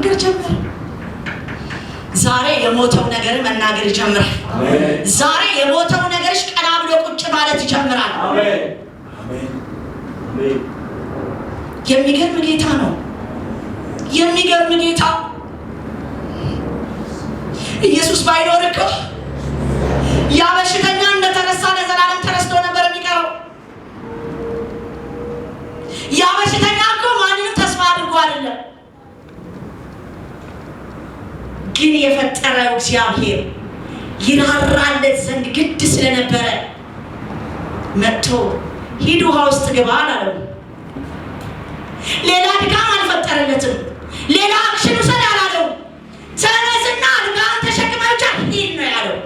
ይናገር ጀመር። ዛሬ የሞተው ነገር መናገር ይጀምራል። ዛሬ የሞተው ነገርሽ ቀና ብሎ ቁጭ ማለት ይጀምራል። የሚገርም ጌታ ነው። የሚገርም ጌታ። ኢየሱስ ባይኖር እኮ ያ በሽተኛ እንደተረሳ ለዘላለም ተረስቶ ነበር የሚቀረው። ያ በሽተኛ እኮ ማንንም ተስፋ አድርጎ አይደለም፣ ግን የፈጠረው እግዚአብሔር ይራራለት ዘንድ ግድ ስለነበረ መጥቶ ሂድ ውሃ ውስጥ ግባ አላለው። ሌላ ድካም አልፈጠረለትም። ሌላ action ውሰድ አላለው። ተነስና አልጋህን ተሸክመህ ብቻ ሂድ ነው ያለው።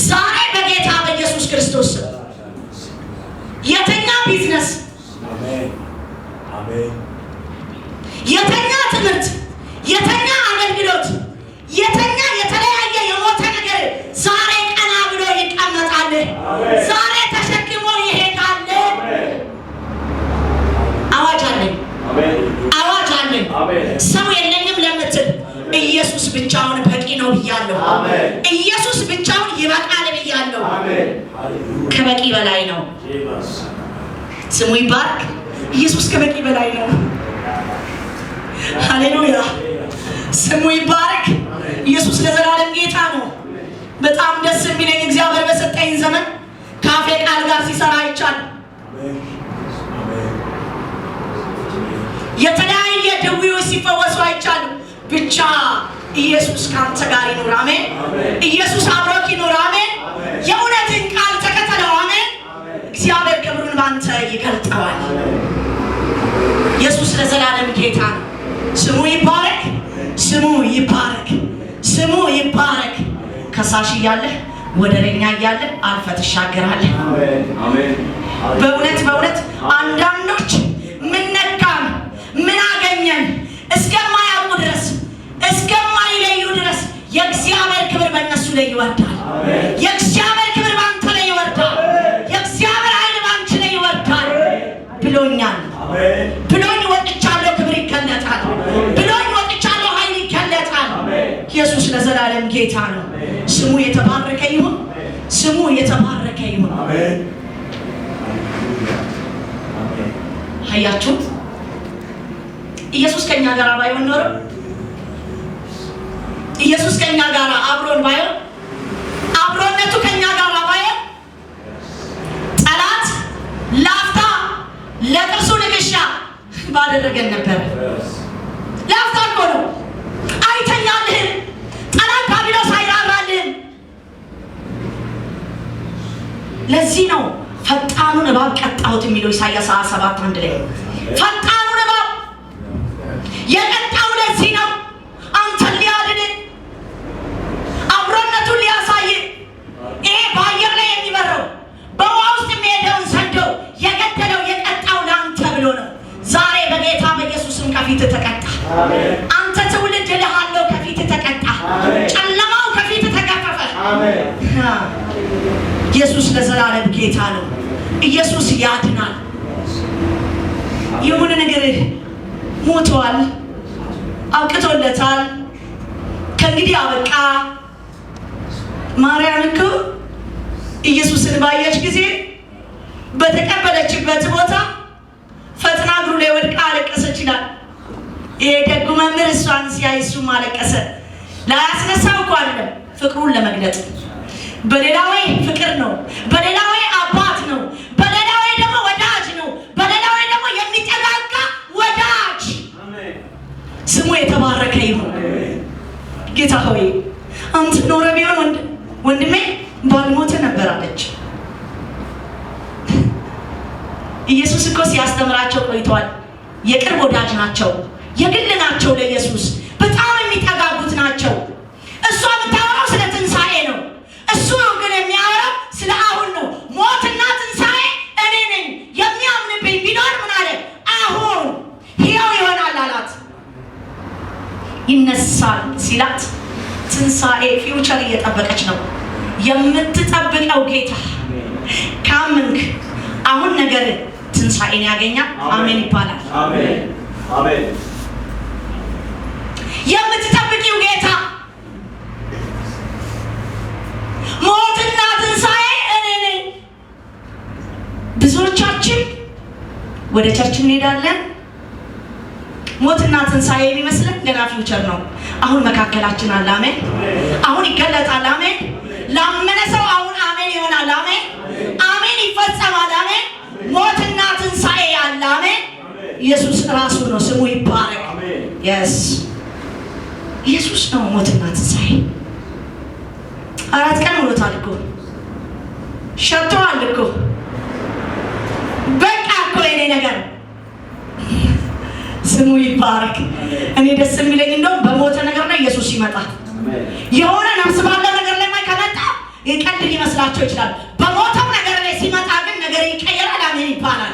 ዛሬ በጌታ በኢየሱስ ክርስቶስ የተኛ ቢዝነስ፣ የተኛ ትምህርት፣ የተኛ አገልግሎት፣ የተኛ የተለያየ የሞተ ነገር ዛሬ ቀና ብሎ ይቀመጣል። ዛሬ ተሸክሞ ይሄዳል። አዋጅ አለኝ፣ አዋጅ አለኝ። ሰው የለኝም ለምትል ኢየሱስ ብቻውን በቂ ነው ብያለሁ። ኢየሱስ ብቻውን ይበቃል ብያለሁ። ከበቂ በላይ ነው። ስሙ ይባርክ። ኢየሱስ ከበቂ በላይ ነው። ሃሌሉያ። ስሙ ይባረክ። ኢየሱስ ለዘላለም ጌታ ነው። በጣም ደስ የሚለኝ እግዚአብሔር በሰጠኝ ዘመን ካፌ ቃል ጋር ሲሰራ አይቻልም። የተለያየ ድውዮች ሲፈወሱ አይቻልም። ብቻ ኢየሱስ ከአንተ ጋር ይኑር። አሜን። ኢየሱስ አብሮክ ይኑር። አሜን። የእውነትን ቃል ተከተለው። አሜን። እግዚአብሔር ክብሩን ባንተ ይገልጠዋል። ኢየሱስ ለዘላለም ጌታ ነው። ስሙ ይባረክ፣ ስሙ ይባረክ፣ ስሙ ይባረክ። ከሳሽ እያለህ ወደረኛ እያለህ አልፈህ ትሻገራለህ። በእውነት በእውነት አንዳንዶች ምን ነካን ምን አገኘን እስከማያውቁ ድረስ፣ እስከማይለዩ ድረስ የእግዚአብሔር ክብር በእነሱ ላይ ይወርዳል። የእግዚአብሔር ክብር በአንተ ላይ ይወርዳል። የእግዚአብሔር ኃይል በአንቺ ላይ ይወርዳል። ብሎኛል፣ ብሎኝ ወጥቻለሁ። ክብር ይገለጣል። ብሎኝ ወጥቻለሁ። ኃይል ይገለጣል። ኢየሱስ ለዘላለም ጌታ ነው። ስሙ የተባረከ ይሁን። ስሙ የተባረከ ይሁን። አያችሁት? ኢየሱስ ከኛ ጋር ባይሆን ኖሮ፣ ኢየሱስ ከኛ ጋር አብሮን ባይሆን፣ አብሮነቱ ከኛ ጋር ባይሆን ጠላት ላፍታ ለጥርሱ ንክሻ ባደረገን ነበር። ላፍታ እኮ ነው። አይተኛልህም። ጠላት ዲያብሎስ አይራራልህም። ለዚህ ነው ፈጣኑን እባብ ቀጣሁት የሚለው ኢሳይያስ 27:1 ላይ። ፈጣኑን እባብ የቀጣው ለዚህ ነው። አንተን ሊያድን፣ አብሮነቱን ሊያሳይ፣ ይሄ በአየር ላይ የሚበረው፣ በውሃ ውስጥ የሚሄደውን ዘንዶ የገደለው የቀጣው ለአንተ ብሎ ነው። ዛሬ በጌታ በኢየሱስም ከፊት ተቀጣ። አንተ ትውልድ እልሃለሁ፣ ከፊት ተቀጣ። ጨለማው ከፊት ተገፈፈ። ኢየሱስ ለዘላለም ጌታ ነው። ኢየሱስ ያድናል። የሆነ ነገር ሞቷል፣ አብቅቶለታል። ከእንግዲህ አበቃ። ማርያም እኮ ኢየሱስን ባየች ጊዜ በተቀበለችበት ቦታ ፈጥና እግሩ ላይ ወድቃ አለቀሰች ይላል። ይሄ ደጉ መምህር እሷን ሲያይ እሱም አለቀሰ። ላያስነሳው እኮ አይደለም፣ ፍቅሩን ለመግለጥ። በሌላ ወይ ፍቅር ነው፣ በሌላ ወይ አባት ነው፣ በሌላ ወይ ደግሞ ወዳጅ ነው፣ በሌላ ወይ ደግሞ የሚጠጋጋ ወዳጅ። ስሙ የተባረከ ይሁን። ጌታ ሆይ፣ አንተ ኖረ ቢሆን ወንድሜ ባልሞተ ነበር አለች። ኢየሱስ እኮ ሲያስተምራቸው ቆይተዋል። የቅርብ ወዳጅ ናቸው፣ የግል ናቸው፣ ለኢየሱስ በጣም የሚጠጋጉት ናቸው። እሷ የምታወራው ስለ ትንሣኤ ነው። እሱ ግን የሚያወራው ስለ አሁን ነው። ሞትና ትንሣኤ እኔ ነኝ፣ የሚያምንብኝ ቢኖር ምን አለ? አሁን ሕያው ይሆናል አላት። ይነሳል ሲላት ትንሣኤ future እየጠበቀች ነው። የምትጠብቀው ጌታ ካመንክ አሁን ነገር ትንሣኤን ያገኛል። አሜን ይባላል። የምትጠብቂው ጌታ፣ ሞትና ትንሣኤ እኔ ነኝ። ብዙዎቻችን ወደ church እንሄዳለን። ሞትና ትንሣኤ የሚመስለን ገና future ነው። አሁን መካከላችን አለ። አሜን። አሁን ይገለጣል። አሜን። ላመነ ሰው አሁን አሜን ይሆናል። አሜን። አሜን ይፈጸማል። አሜን። ሞትና ትንሣኤ አለ። አሜን። ኢየሱስ ራሱ ነው። ስሙ ይባረክ። Yes፣ ኢየሱስ ነው ሞትና ትንሣኤ። 4 ቀን ሆኖታል እኮ፣ ሸተዋል እኮ፣ በቃ እኮ የኔ ነገር፣ ስሙ ይባረክ። እኔ ደስ የሚለኝ እንደውም በሞተ ነገር ላይ ኢየሱስ ይመጣ። የሆነ ነፍስ ባለው ነገር ላይ ከመጣ ቀልድ ሊመስላቸው ይችላል። በሞተው ነገር ላይ ሲመጣ ግን ነገር ይቀየራል። አሜን ይባላል።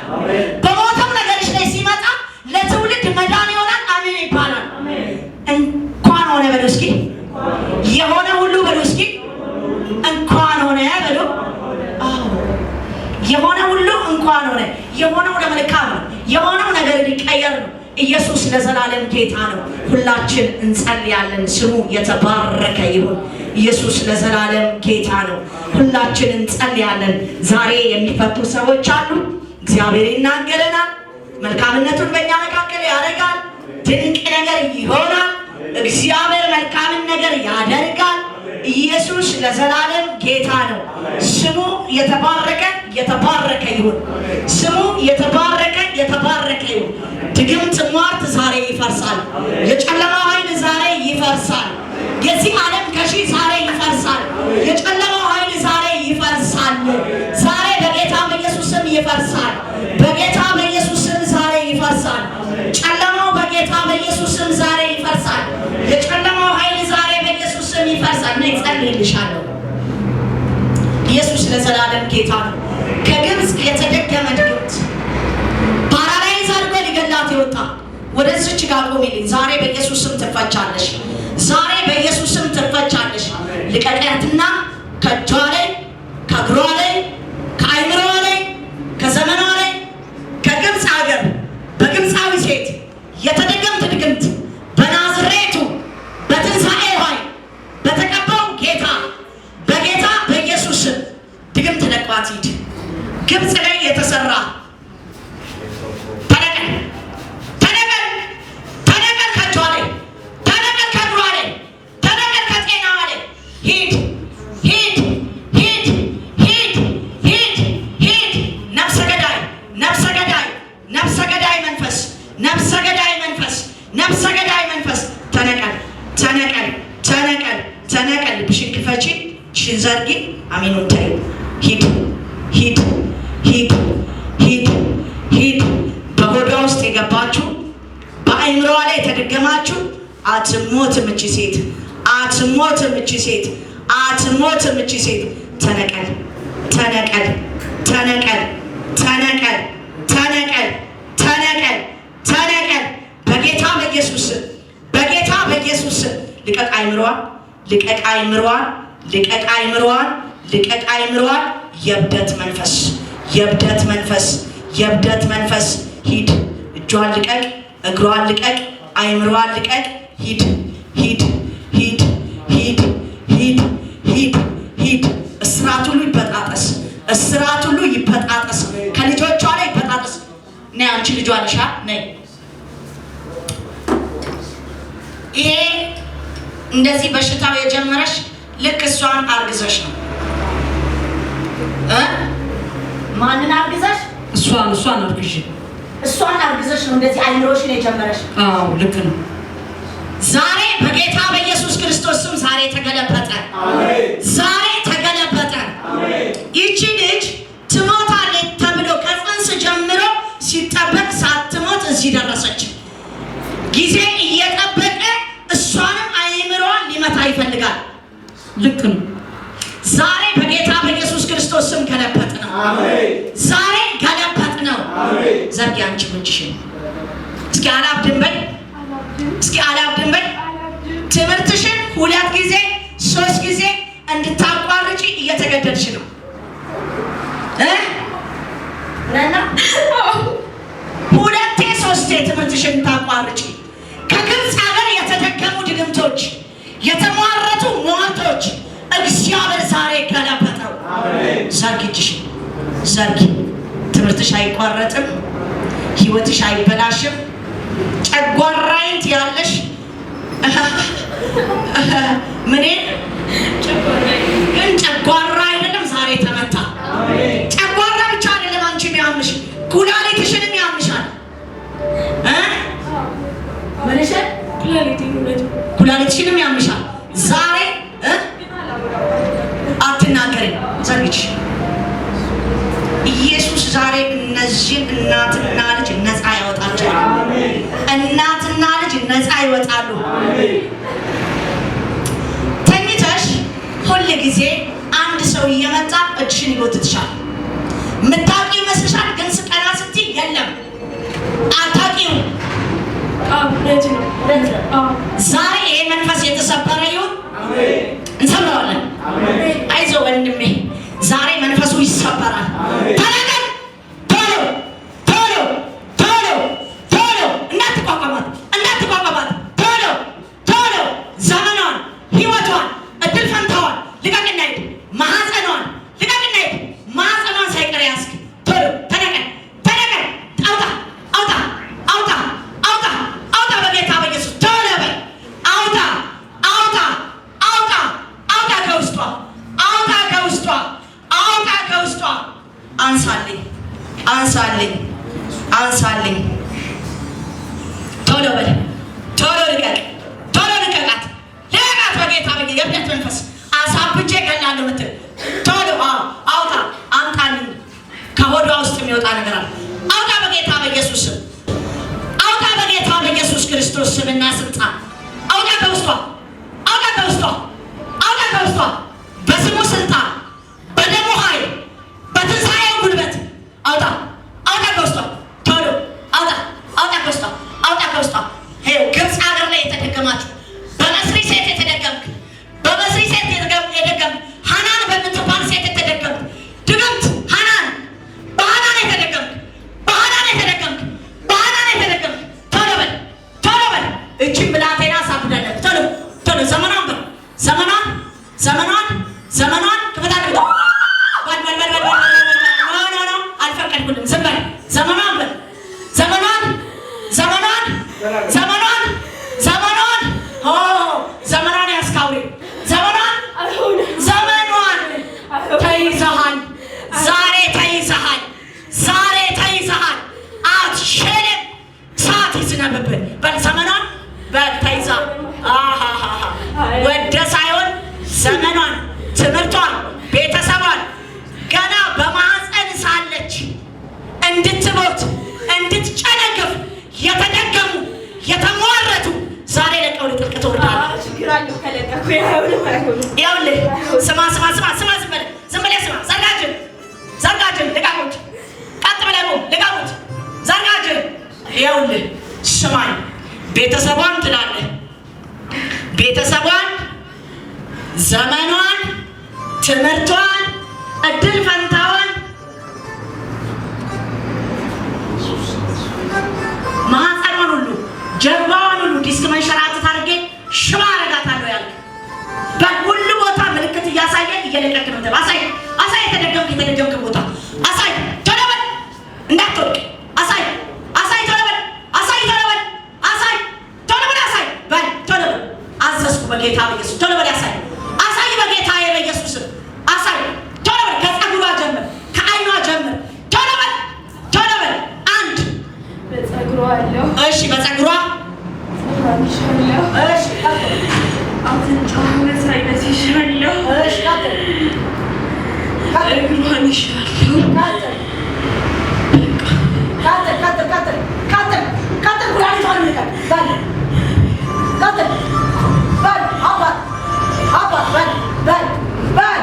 በሞተው ነገርሽ ላይ ሲመጣ ለትውልድ መዳን ይሆናል። አሜን ይባላል። እንኳን ሆነ በሉ እስኪ፣ የሆነ ሁሉ በሉ እስኪ፣ እንኳን ሆነ በሉ። አዎ፣ የሆነ ሁሉ እንኳን ሆነ። የሆነው ለመልካም ነው። የሆነው ነገር ሊቀየር ነው። ኢየሱስ ለዘላለም ጌታ ነው። ሁላችን እንጸልያለን። ስሙ የተባረከ ይሁን። ኢየሱስ ለዘላለም ጌታ ነው። ሁላችን እንጸልያለን። ዛሬ የሚፈቱ ሰዎች አሉ። እግዚአብሔር ይናገረናል። መልካምነቱን በእኛ መካከል ያደርጋል። ድንቅ ነገር ይሆናል። እግዚአብሔር መልካምን ነገር ያደርጋል። ኢየሱስ ለዘላለም ጌታ ነው። ስሙ የተባረከ የተባረከ ይሁን። ስሙ የተባረከ የተባረከ ይሁን። ድግምት፣ ሟርት ዛሬ ይፈርሳል። የጨለማው ኃይል ዛሬ ይፈርሳል። የዚህ ዓለም ገዢ ዛሬ ይፈርሳል። የጨለማው ኃይል ዛሬ ይፈርሳል። ዛሬ በጌታ በኢየሱስ ስም ይፈርሳል። በጌታ በኢየሱስ ስም ዛሬ ይፈርሳል። ጨለማው በጌታ በኢየሱስ ስም ዛሬ ይፈርሳል። የጨለማው ኃይል ዛሬ በኢየሱስ ስም ይፈርሳል። እኔ እጸልይልሻለሁ። ኢየሱስ ለዘላለም ጌታ ነው። ከግብፅ የተደገመ ድግምት paralyze አድርጎ ሊገላት የወጣ፣ ወደዚች ጋር ቆሚልኝ። ዛሬ በኢየሱስ ስም ትፈቻለሽ። ዛሬ በኢየሱስ ስም ትፈቻለሽ። ልቀቂያትና ከእጇ ላይ፣ ከእግሯ ላይ፣ ከአይምሮዋ ላይ፣ ከዘመኗ ላይ፣ ከግብፅ ሀገር በግብፃዊ ሴት የተደገምት ድግምት በናዝሬቱ በትንሣኤ ኃይል በተቀባው ጌታ በጌታ በኢየሱስ ስም ድግምት ለቋት ሂድ። ግብፅ ላይ የተሰራ ተነቀል፣ ተነቀል፣ ተነቀል፣ ከእጇ ላይ ተነቀል፣ ከእግሯ ላይ ተነቀል፣ ከጤናዋ ላይ ሂድ፣ ሂድ፣ ሂድ፣ ሂድ፣ ሂድ፣ ሂድ። ነፍሰ ገዳይ፣ ነፍሰ ገዳይ፣ ነፍሰ ገዳይ መንፈስ፣ ነፍሰ ገዳይ መንፈስ፣ ነፍሰ ገዳይ መንፈስ ተነቀል፣ ተነቀል፣ ተነቀል፣ ተነቀል። ልብሽን ክፈቺ፣ እጅሽን ዘርጊ። አሜኑን ተይው። ሂድ፣ ሂድ፣ ሂድ፣ ሂድ፣ ሂድ። በሆዷ ውስጥ የገባችሁ፣ በአእምሮዋ ላይ የተደገማችሁ፣ አትሞትም እቺ ሴት፣ አትሞትም እቺ ሴት፣ አትሞትም እቺ ሴት። ተነቀል፣ ተነቀል፣ ተነቀል፣ ተነቀል፣ ተነቀል፣ ተነቀል፣ ተነቀል። በጌታ በኢየሱስ ስም፣ በጌታ በኢየሱስ ስም ልቀቅ አይምሮዋን፣ ልቀቅ አይምሮዋን፣ ልቀቅ አይምሮዋን፣ ልቀቅ አይምሮዋን። የእብደት መንፈስ፣ የእብደት መንፈስ፣ የእብደት መንፈስ ሂድ። እጇን ልቀቅ፣ እግሯን ልቀቅ፣ አይምሮዋን ልቀቅ። ሂድ፣ ሂድ፣ ሂድ፣ ሂድ፣ ሂድ፣ ሂድ፣ ሂድ። እስራት ሁሉ ይበጣጠስ፣ እስራት ሁሉ ይበጣጠስ፣ ከልጆቿ ላይ ይበጣጠስ። ነይ አንቺ ልጇ ነሽ፣ ነይ። ይሄ እንደዚህ በሽታው የጀመረሽ ልክ እሷን አርግዘሽ ነው እ? ማንን አርግዘሽ? እሷን አርግዤ። እሷን አርግዘሽ ነው እንደዚህ አይምሮሽን የጀመረሽ። አዎ፣ ልክ ነው። ዛሬ በጌታ በኢየሱስ ክርስቶስ ስም ዛሬ ተገለበጠ። ዛሬ ተገለበጠ። ይቺ ልጅ ትሞታለች ተብሎ ከጽንስ ጀምሮ ሲጠበቅ ሳትሞት እዚህ ደረሰች። ጊዜ እየጠበቀ እሷንም አይምሮዋን ሊመታ ይፈልጋል። ልክ ነው። ዛሬ በጌታ በኢየሱስ ክርስቶስ ስም ገለበጥ ነው። ዛሬ ገለበጥ ነው። ዘርጊ አንቺ እጅሽን። እስኪ አላብድም በይ። እስኪ አላብድም በይ። ትምህርትሽን ሁለት ጊዜ ሶስት ጊዜ እንድታቋርጪ እየተገደድሽ ነው እ ነና ሁለቴ ሶስቴ ትምህርትሽን ታቋርጪ። ከግብፅ ሀገር የተደገሙ ድግምቶች፣ የተሟረቱ ሟርቶች እግዚአብሔር ዛሬ ገለበጠው። ዘርጊ እጅሽን ዘርጊ። ትምህርትሽ አይቋረጥም። ህይወትሽ አይበላሽም። ጨጓራዬን ትያለሽ። ምኔን ግን ጨጓራ አይደለም ዛሬ ተመታ። ጨጓራ ብቻ አይደለም አንቺ የሚያምሽ፣ ኩላሊትሽንም ያምሻል እ ምንሽን? ኩላሊትሽንም ያምሻል። ዛሬ እ አትናገሪም። ዘርግች ኢየሱስ ዛሬ እነዚህን እናትና ልጅ ነፃ ያወጣቸዋል። እናትና ልጅ ነፃ ይወጣሉ። ተኝተሽ ሁል ጊዜ አንድ ሰው እየመጣ እጅሽን ይጎትትሻል። ምታውቂው ይመስልሻል፣ ግን ስቀና ስትይ የለም፣ አታውቂውም። ዛሬ ይሄ መንፈስ የተሰበረ ይሁን፣ እንሰብረዋለን። አይዞ ወንድሜ፣ ዛሬ መንፈሱ ይሰበራል። ተለቀቅ! ቶሎ ቶሎ ቶሎ ቶሎ! እንዳትቋቋማት፣ እንዳትቋቋማት! ቶሎ ቶሎ! ዘመኗን፣ ህይወቷን፣ እድል ፈንታዋን ልቀቅና ሂድ። ማህፀኗን ልቀቅና ሂድ። ማህፀኗን ሳይቀር ያዝክ። ቶሎ ተነቀል፣ ተነቀል! አውጣ፣ አውጣ፣ አውጣ፣ አውጣ፣ አውጣ! በጌታ በኢየሱስ ቶሎ በል አውጣ፣ አውጣ፣ አውጣ፣ አውጣ! ከውስጧ አውጣ፣ ከውስጧ አውጣ፣ ከውስጧ አንሳልኝ፣ አንሳልኝ፣ አንሳልኝ! ቶሎ በል፣ ቶሎ ልቀቅ፣ ቶሎ ልቀቃት፣ ልቀቃት! በጌታ በጌ የእብደት መንፈስ አሳብጄ እገላለሁ የምትል ቶሎ አዎ፣ አውጣ፣ አምጣልኝ። ከሆዷ ውስጥ የሚወጣ ነገር አለ። አውጣ በጌታ በኢየሱስ ስም፣ አውጣ በጌታ በኢየሱስ ክርስቶስ ስምና ስልጣን፣ አውጣ ከውስጧ፣ አውጣ ከውስጧ፣ አውጣ ከውስጧ። በስሙ ስልጣን፣ በደሙ ኃይል፣ በትንሣኤው ጉልበት አውጣ፣ አውጣ ከውስጧ፣ ቶሎ አውጣ፣ አውጣ ከውስጧ፣ አውጣ ከውስጧ። ይኸው ግብፅ ሀገር ላይ የተደገማችሁ፣ በመስሪ ሴት የተደገምክ፣ በመስሪ ሴት የደገምክ፣ ሀናን በምትባል ሴት የተደገምክ ድግምት፣ ሀናን፣ በሀናን የተደገምክ፣ በሀናን የተደገምክ፣ በሀናን የተደገምክ፣ ቶሎ በል፣ ቶሎ በል። እችን ብላቴና አሳብዳለሁ። ቶሎ ቶሎ! ዘመኗን በል፣ ዘመኗን፣ ዘመኗን፣ ዘመኗን ክፈት አድርገው። በል በል በል በል በል በል በል። No, no, no፣ አልፈቀድኩልም። ዝም በል። ዘመኗን በል፣ ዘመኗን፣ ዘመኗን፣ ዘመኗን፣ ዘመኗን፣ ኦ ዘመኗን ያስካውሬ፣ ዘመኗን፣ ዘመኗን ተይዘሃል። ዛሬ ተይዘሃል። ዛሬ ተይዘሃል። አትችልም። እሳት ይዝነብብህ። በል ዘመኗን በል፣ ተይዛ አሃሃሃ ወደ ሳይሆን ዘመኗን፣ ትምህርቷን፣ ቤተሰቧን ገና በማህፀን ሳለች እንድትሞት፣ እንድትጨነግፍ የተደገሙ፣ የተሟረቱ ዛሬ ለቀው ልጥልቅ ትወርዳለህ። ይኸውልህ፣ ስማ፣ ስማ፣ ስማ፣ ስማ፣ ዝም በል፣ ዝም ብለህ ስማ። ዘርጋጅን፣ ዘርጋጅን፣ ልቀቁት። ቀጥ ብለህ ቁም፣ ልቀቁት። ዘርጋጅን። ይኸውልህ ስማኝ፣ ቤተሰቧን ትላለህ፣ ቤተሰቧን፣ ዘመኗን፣ ትምህርቷን፣ እድል ፈንታዋን፣ ማህፀኗን ሁሉ፣ ጀርባዋን ሁሉ ዲስክ መንሸራተት አድርጌ ሽባ አረጋታለሁ ያልክ በሁሉ ቦታ ምልክት እያሳየ እየለቀክ ነው። አሳይ፣ አሳይ፣ የተደገምክ፣ የተደገምክ ቦታ አሳይ። ቶሎ በል እንዳትወድቅ። አሳይ፣ አሳይ፣ ቶሎ በል አሳይ፣ ቶሎ በል አሳይ፣ ቶሎ በል አሳይ፣ በል ቶሎ በል። አዘዝኩ በጌታ በኢየሱስ፣ ቶሎ በል አሳይ፣ አሳይ፣ በጌታ በኢየሱስ አሳይ፣ ቶሎ በል። ከፀጉሯ ጀምር፣ ከአይኗ ጀምር። ቶሎ በል፣ ቶሎ በል። አንድ በፀጉሯ አለው። እሺ፣ በፀጉሯ። ፀጉሯን ይሻለሁ። እሺ። አፍንጫዋን sinus ይሻለሁ። እሺ፣ ቀጥል። እግሯን ይሻለሁ። ቀጥል፣ ቀጥል፣ ቀጥል፣ ቀጥል፣ ቀጥል፣ ቀጥል። ኩላሊቷን ልቀቅ። በል ቀጥል፣ በል አባት፣ አባት፣ በል በል በል።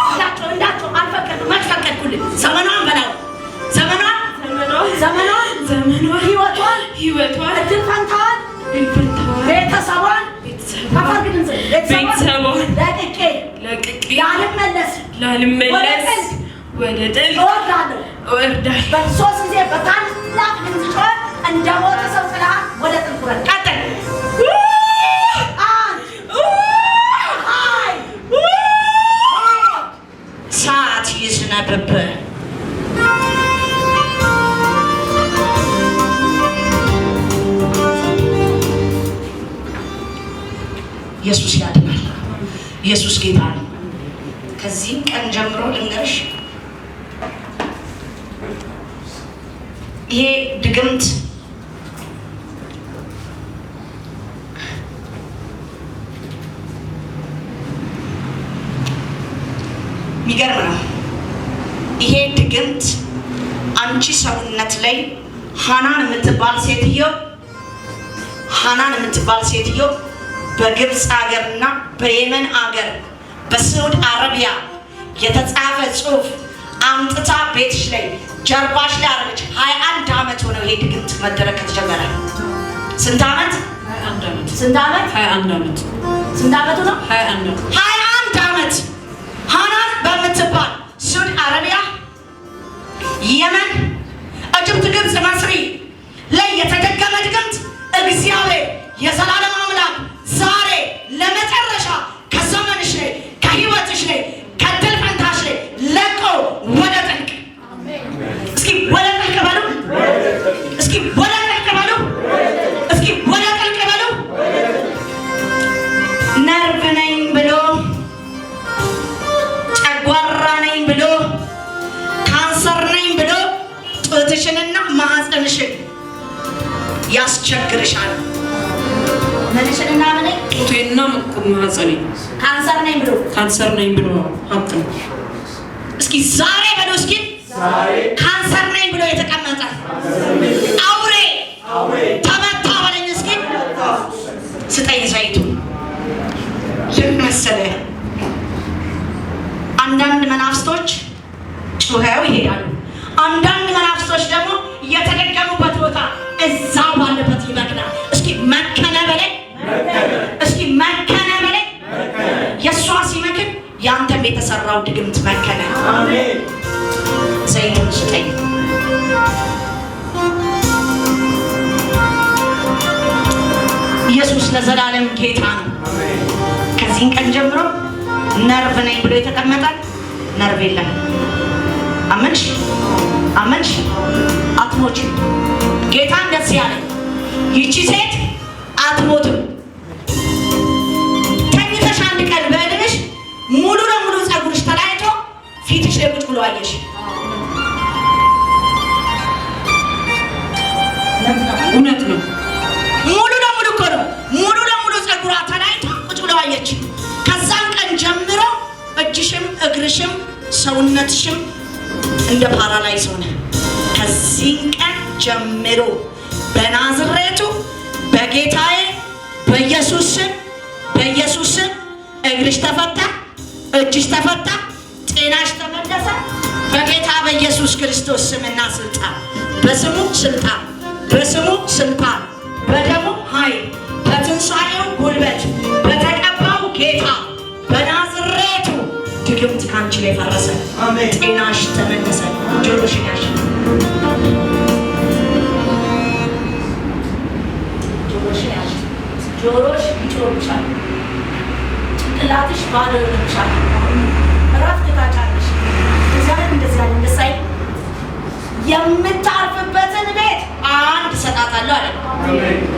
እንዳትጮህ፣ እንዳትጮህ፣ አልፈቀድኩም። መች ፈቀድኩልህ? ዘመኗን በላው፣ ዘመኗን። ዘመኗን። ዘመኗን። ዘመኗን። ህይወቷን። ህይወቷን። እድል ፈንታዋን። እድል ፈንታዋን። ቤተሰቧን። ቤተሰቧን። ከፍ አድርግ ድምፅህን። ቤተሰቧን። ቤተሰቧን። ለቅቄ። ለቅቄ። ላልመለስ። ላልመለስ ወደ ጥልቅ እወርዳለሁ። እወርዳለሁ። በሶስት ጊዜ በታላቅ ድምፅ ጮኸ፣ እንደ ሞተ ሰው ጥለሃል ወደ ጥልቅ ውረድ። ቀጥል። ኢየሱስ ያድናል። ኢየሱስ ጌታ ነው። ከዚህም ቀን ጀምሮ ልንገርሽ፣ ይሄ ድግምት የሚገርም ነው። ይሄ ድግምት አንቺ ሰውነት ላይ ሃናን የምትባል ሴትዮ በግብፅ ሀገርና በየመን አገር በሳዑዲ አረቢያ የተጻፈ ጽሑፍ አምጥታ ቤትሽ ላይ ጀርባሽ ላይ አረገች። 21 ዓመት ሆነው ይሄ ድግምት መደረግ ከተጀመረ። ስንት ዓመት? 21 ዓመት። ስንት ዓመት? 21 ዓመት። ስንት ዓመቱ ነው? 21 ዓመት። 21 ዓመት ሃናን በምትባል ሳዑዲ አረቢያ፣ የመን፣ Egypt፣ ግብፅ፣ መስሪ ላይ የተደገመ ድግምት እግዚአብሔር የዘላለም አምላክ ዛሬ ለመጨረሻ ከዘመንሽ ላይ፣ ከህይወትሽ ላይ፣ ከድል ፈንታሽ ላይ ለቆ ወደ ጥልቅ። እስኪ ወደ ጥልቅ በሉ። እስኪ ወደ ጥልቅ በሉ። እስኪ ወደ ጥልቅ በሉ። ነርቭ ነኝ ብሎ፣ ጨጓራ ነኝ ብሎ፣ ካንሰር ነኝ ብሎ ጡትሽንና ማህፀንሽን ያስቸግርሻል። ምንሽንና ምን? ጡቴና ማህፀኔ። ካንሰር ነኝ ብሎ። ካንሰር ነኝ ብሎ ሀብት ነው። እስኪ ዛሬ በሉ። እስኪ ካንሰር ነኝ ብሎ የተቀመጠ አውሬ ተመታ በለኝ። እስኪ ስጠኝ ዘይቱ። ልክ መሰለህ፣ አንዳንድ መናፍስቶች ጩኸው ይሄዳሉ። አንዳንድ መናፍስቶች ደግሞ የተደገሙበት ቦታ እዛው ባለበት ይመክናል። እስኪ መከነ በለኝ። እስኪ መከነ በለኝ። የእሷ ሲመክን ያንተም የተሰራው ድግምት መከነ። ዘይቱን ስጠኝ። ኢየሱስ ለዘላለም ጌታ ነው። ከዚህን ቀን ጀምሮ ነርቭ ነኝ ብሎ የተቀመጠ ነርቭ የለም። አመንሽ? አመንሽ? አትሞችም። ጌታ እንደዚህ ያለ፣ ይቺ ሴት አትሞትም። ተኝተሽ አንድ ቀን በህልምሽ ሙሉ ለሙሉ ፀጉርሽ ተላይቶ ፊትሽ ላይ ቁጭ ብሎ አየሽ። እውነት ነው። ሙሉ ለሙሉ እኮ ነው። ሙሉ ለሙሉ ፀጉሯ ተላይቶ ቁጭ ብሎ አየች። ከዛም ቀን ጀምሮ እጅሽም እግርሽም ሰውነትሽም እንደ paralyze ሆነ። ከዚህ ቀን ጀምሮ በናዝሬቱ በጌታዬ በኢየሱስ ስም፣ በኢየሱስ ስም እግርሽ ተፈታ፣ እጅሽ ተፈታ፣ ጤናሽ ተመለሰ። በጌታ በኢየሱስ ክርስቶስ ስምና ስልጣን፣ በስሙ ስልጣን፣ በስሙ ስልጣን፣ በደሙ ኃይል፣ በትንሣኤው ጉልበት፣ በተቀባው ጌታ በናዝሬቱ ድግምት ካንቺ ላይ ፈረሰ። ጤናሽ ተመለሰ። ጆሮሽን ያሽ፣ ጆሮሽን ያሽ። ጆሮሽ ይጮህብሻል። ጭንቅላትሽ ባዶ ይሆንብሻል። እረፍት ታጫለሽ። እግዚአብሔር እንደዚህ ያለ እንደሳይ የምታርፍበትን ቤት አንድ እሰጣታለሁ አለ።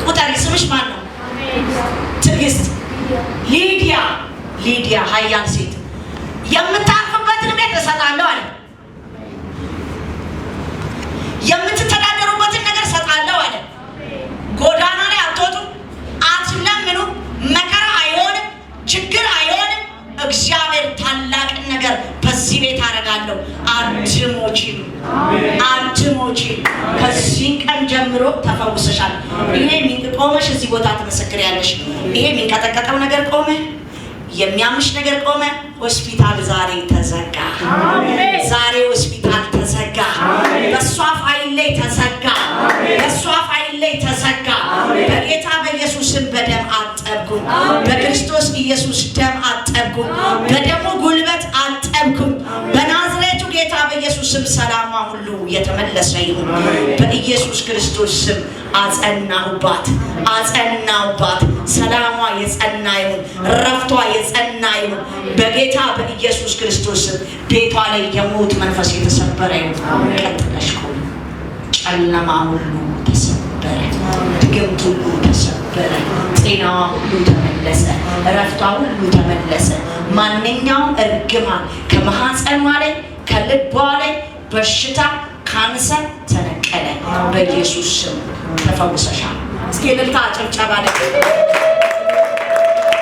ቁጠሪ። ስምሽ ማን ነው? ትዕግስት። ሊዲያ፣ ሊዲያ ሀያል ሴት፣ የምታርፍበትን ቤት እሰጣለሁ አለ። የምትተዳደሩበትን ነገር እሰጣለሁ አለ። ጎዳና ላይ አትወጡም፣ አትለምኑ፣ መከራ አይሆንም፣ ችግር አይሆንም። እግዚአብሔር ታላቅን ነገር በዚህ ቤት አደርጋለሁ። አትሞችም፣ አትሞችም። ከዚህ ቀን ጀምሮ ተፈውሰሻል። ይሄ ቆመሽ እዚህ ቦታ ትመሰክሪያለሽ። ይሄ የሚንቀጠቀጠው ነገር ቆመ፣ የሚያምሽ ነገር ቆመ። ሆስፒታል ዛሬ ተዘጋ። ዛሬ ሆስፒታል ተዘጋ። በእሷ ፋይል ላይ ተዘጋ። በእሷ ፋይል ላይ ተዘጋ። በጌታ በኢየሱስም በደም አጠብኩኝ። በክርስቶስ ኢየሱስ ደም አጠብኩኝ። በደሙ ጉልበት አጠብኩኝ። በናዝሬቱ ጌታ በኢየሱስ ስም ሰላሟ ሁሉ የተመለሰ ይሁን። በኢየሱስ ክርስቶስ ስም አጸናሁባት፣ አጸናሁባት። ሰላሟ የጸና ይሁን፣ ረፍቷ የጸና ይሁን። በጌታ በኢየሱስ ክርስቶስ ስም ቤቷ ላይ የሞት መንፈስ የተሰበረ ይሁን። ቀጥለሽ ቁሚ። ጨለማ ሁሉ ተሰበረ፣ ድግምት ሁሉ ተሰበረ፣ ጤናዋ ሁሉ ተመለሰ። ተመለሰ። እረፍቷ ሁሉ ተመለሰ። ማንኛውም እርግማን ከማህፀኗ ላይ፣ ከልቧ ላይ በሽታ፣ ካንሰር ተነቀለ። በኢየሱስ ስም ተፈውሰሻል። እስኪ እልልታ ጭብጨባ ላይ።